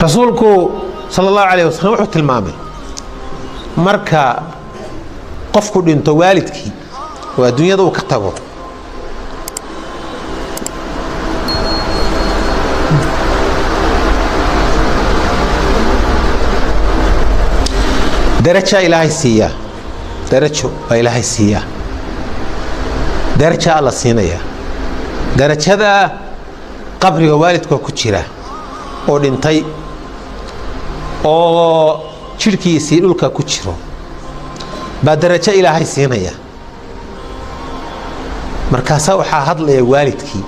Rasuulku sala allahu alayh wasalam wuxuu tilmaamay marka qofku dhinto waalidkii oo adduunyada uu ka tago, darajaa Ilaahay siiyaa, darajo baa Ilaahay siiyaa, darajaa Alla siinayaa. Darajada qabriga waalidkoo ku jira oo dhintay oo jidhkiisii dhulka ku jiro baa darajo Ilaahay siinaya. Markaasaa waxaa hadlaya waalidkii,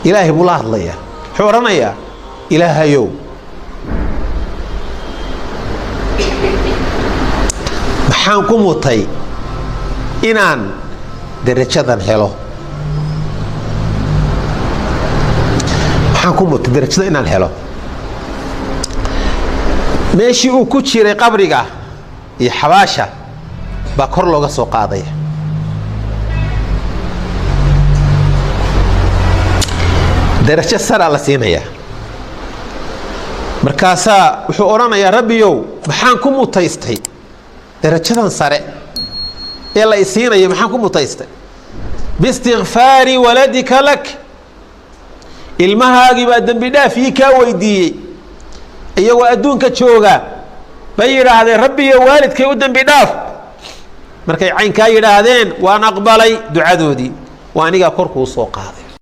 Ilaahay buu la hadlayaa. Wuxuu odhanayaa: "Ilaahayow, maxaan ku mutay inaan darajadan helo? Maxaan ku mutay darajada inaan helo?" Meeshii uu ku jiray qabriga iyo xabaasha baa kor looga soo qaadaya. Darajo saraa la siinayaa. Markaasaa wuxuu odhanayaa: "Rabbiyow, maxaan ku mutaystay darajadan sare ee la isiinayo? Maxaan ku mutaystay?" "Biistikfaari waladika lak. Ilmahaagii baa dembi dhaaf ii kaa weydiiyey. Iyagoo adduunka jooga bay yidhaahdeen: 'Rabbiyo, waalidkay u dembi dhaaf.' Markay caynkaa yidhaahdeen, waan aqbalay ducadoodii, waa anigaa kor kuu soo qaaday."